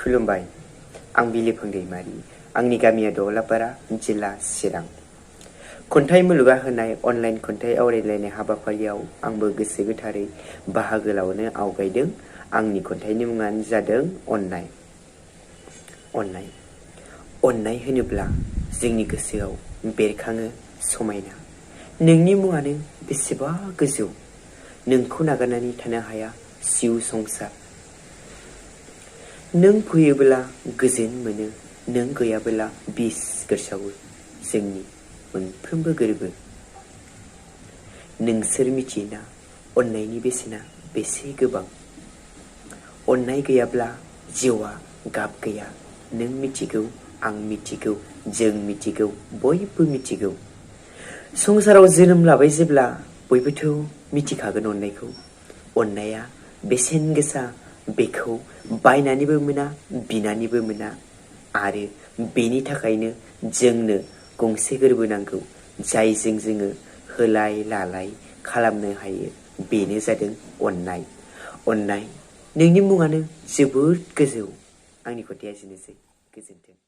खुलुमबाय आं बिलिफां दैमारि आंनि गामिया दौलापारा जिल्ला चिरां खन्थाइ मुलुगा होनाय अनलाइन खन्थाइ आवरायलायनाय हाबाफारियाव आंबो गोसो गोथारै बाहागो लानो आवगायदों। आंनि खन्थाइनि मुङानो जादों अननाय। अननाय अननाय होनोब्ला जोंनि गोसोआव बेरखाङो समायना। नोंनि मुङानो बेसेबा गोजौ, नोंखौ नागारनानै थानो हाया जिउ संसार। नों फैयोब्ला गोजोन मोनो, नों गैयाब्ला बिस गोरसावो जोंनि मोनफ्रोमबो गोरबो। नोंसोर मिथियोना अननायनि बेसेना बेसे गोबां? अननाय गैयाब्ला जिउआ गाब गैया। नों मिथिगौ, आं मिथिगौ, जों मिथिगौ, बयबो मिथिगौ। संसाराव जोनोम लाबाय जेब्ला बयबोथ' मिथिखागोन अननायखौ। अननाया बेसेन गोसा, बेखौ बायनानैबो मोना, बिनानैबो मोना। आरो बेनि थाखायनो जोंनो गंसे गोरबो नांगौ, जायजों जोङो होलाय लालाय खालामनो हायो। बेनो जादों अननाय। अननाय नोंनि मुङानो जोबोद गोजौ। आंनि खोथाया एसेनोसै। गोजोन्थों।